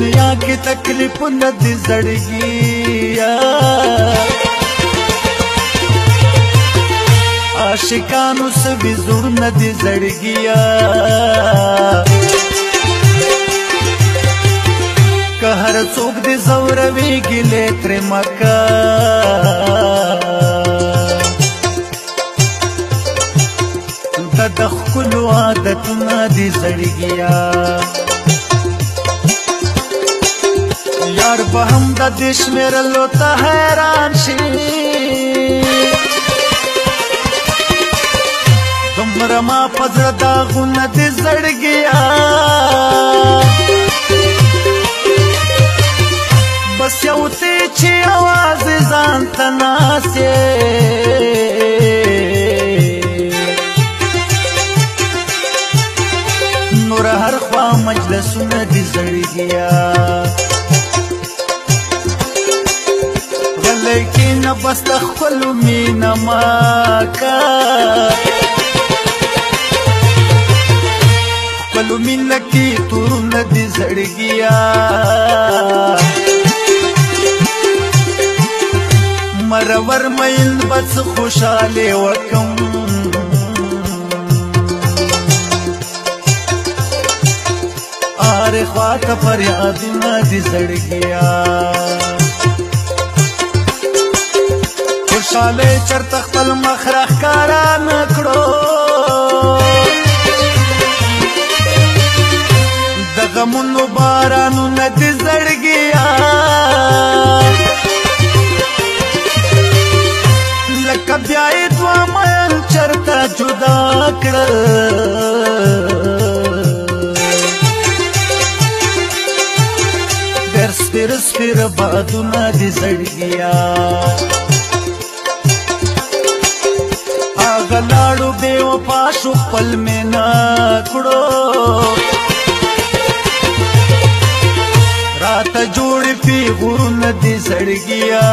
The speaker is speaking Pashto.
دنیا کې تکلیفونه دي زړګیا، عاشقانو سوي زړونه دي زړګیا. که هر څوک دې ځوروي ګیلې ترې مه کوه، د ښکلو عادتونه دي زړګیا. یار به هم د دې شمېرلو ته حیران شي، دومره ما په زړه داغونه دي زړګیا. بس یو ته چې یوازې ځان ته ناست یې، نور هر خوا مجلسونه دي زړګیا. غلی کښېنه بس د خپلو مینه مه کوه، خپلو مینه کې تورونه دي زړګیا. مرور میل بس خوشحالي وکم، آر خواته فریادونه دي زړګیا. خوشحالي چرته خپل مخ راښکاره نه کړو، د غمونو بارانونه دي زړګیا. لکه بیا یې دوه میل چرته جدا کړل، ډېر سپېره سپېره بادونه دي زړګیا. هغه لاړو بې وفا شو خپل مې نه کړو، راته جوړې پیغورونه دي زړګیا.